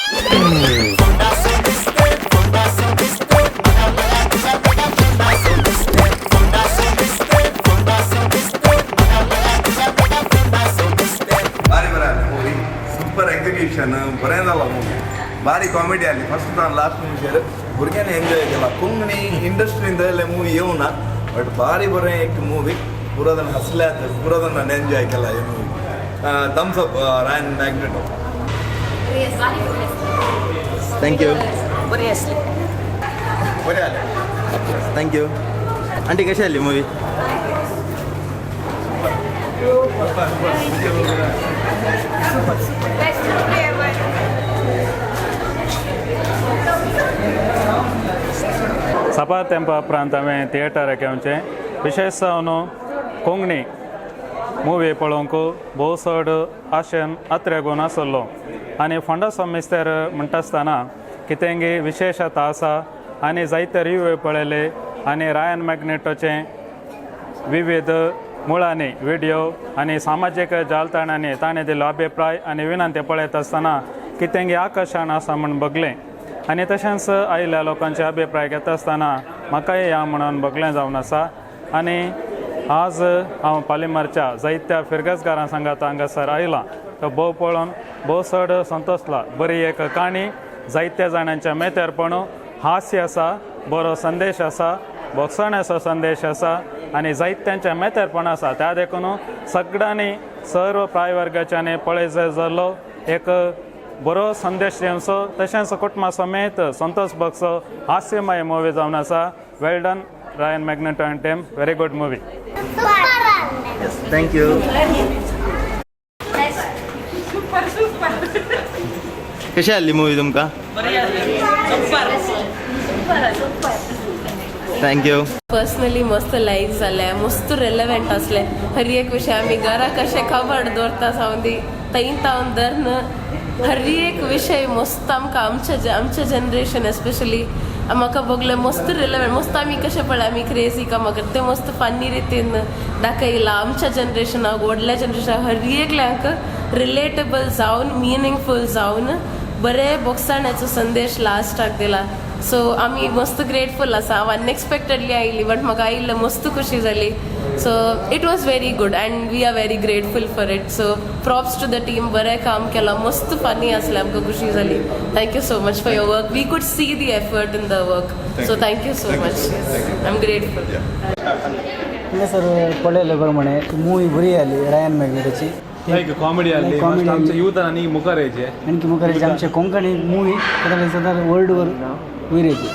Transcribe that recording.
ಭಾರಿ ಬರ movie, super execution. ಬರೇನಲ್ಲ movie ಭಾರಿ ಕಾಮಿಡಿ ಅಲ್ಲಿ. ಫಸ್ಟ್ ನಾನು ಲಾಸ್ಟ್ ನಿಮಿಷ ಭುರಗ್ಯಾನೆ ಎಂಜಾಯ್ ಆಗಿಲ್ಲ. ಕೊಂಗಣಿ ಇಂಡಸ್ಟ್ರಿಯಿಂದ ಎಲ್ಲ ಮೂವಿ ಏವುನ, ಬಟ್ ಭಾರಿ ಬರ ಏಕ್ ಮೂವಿ. ಪೂರದನ್ನ ಹಸಲೆ ಆತ, ಪೂರದನ್ನ ನಾನು ಎಂಜಾಯ್ ಆಗಿಲ್ಲ ಈ movie. Thumbs up Rayan Magneto. Thank you. बरी आसली. बरे आले. Thank you aunty. कशी आली मूवी? Best movie ever. साबार तेंपा उपरांत हांवें थिएटराक येवचें, विशेश जावन कोंकणी मुवी पळोवंक भोव चड आशेन आत्रेगून आसलो. आनी फोंडा मिस्तेर म्हणटा आसतना कितेंगी विशेशता आसा आनी जायते रिव्यू पळयले आनी रायन मॅग्नेटोचें विविध मुळांनी विडियो आनी सामाजीक जालताणांनी ताणें दिल्लो अभिप्राय आनी विनंती पळयत आसतना कितेंगी आकर्शण आसा म्हूण बगलें. आनी तशेंच आयिल्ल्या लोकांचे अभिप्राय घेता आसतना म्हाकाय या म्हणून बगलें जावन आसा. आनी आज हांव पालिमारच्या जायत्या फिरगजगारां सांगात हांगासर आयलां, तो भोव पळोवन भोव चड संतोसला. बरी एक काणी, जायत्या जाणांच्या मेतेरपण, हास्य आसा, बरो संदेश आसा, भोगसण्याचो संदेश आसा आनी जायत्यांचें मेतेरपण आसा. त्या देखून सगळ्यांनी, सर्व प्रायवर्गाच्यानी पळय जाल्लो एक बरो संदेश दिवचो, तशेंच कुटुंबा समेत संतोष भोगचो हास्यमय मुवी जावन आसा. Well done, Ryan Magneto and team. Very good movie. Thank you. Super super. कशी आली मूवी तुमका? Super super. Thank you. Personally मस्त लायक जालें, मस्त रेलेवेंट आसलें. हर एक विशय आमी घरा कशें खबर दवरता सावन ती थंय तावन धरून हर एक विशय मस्त आमकां आमच्या जनरेशन एस्पेशली म्हाका भोगलें मस्त रिलेवेंट. मस्त आमी कशें पळय आमी क्रेजी कामां करता, तें मस्त फन्नी रितीन दाखयलां. आमच्या जनरेशनाक, व्हडल्या जनरेशनाक, हर एकल्यांक रिलेटेबल जावन, मिनींगफूल जावन बरें भोगसाण्याचो संदेश लास्टाक दिला. सो आमी मस्त ग्रेटफूल आसा. हांव अनएक्सपेक्टेडली आयली, बट म्हाका आयिल्लें मस्त खुशी जाली. So it was very good and we are very grateful for it. So props to the team. बरें काम केलां, मस्त फनी आसलें, आमकां खुशी जाली. Thank you so much for your work. We could see the effort in the work, so thank you so much. I am grateful. हांगासर पळयले प्रमाणे मूवी बरी आली रायन मॅग्नेटाची. लायक कॉमेडी आली. Comedy आमच्या आली. युथान आनी मुखार येयचे. आणखी मुखार आमचे कोंकणी मूवी सदां वर्ल्ड वर वयर येयची.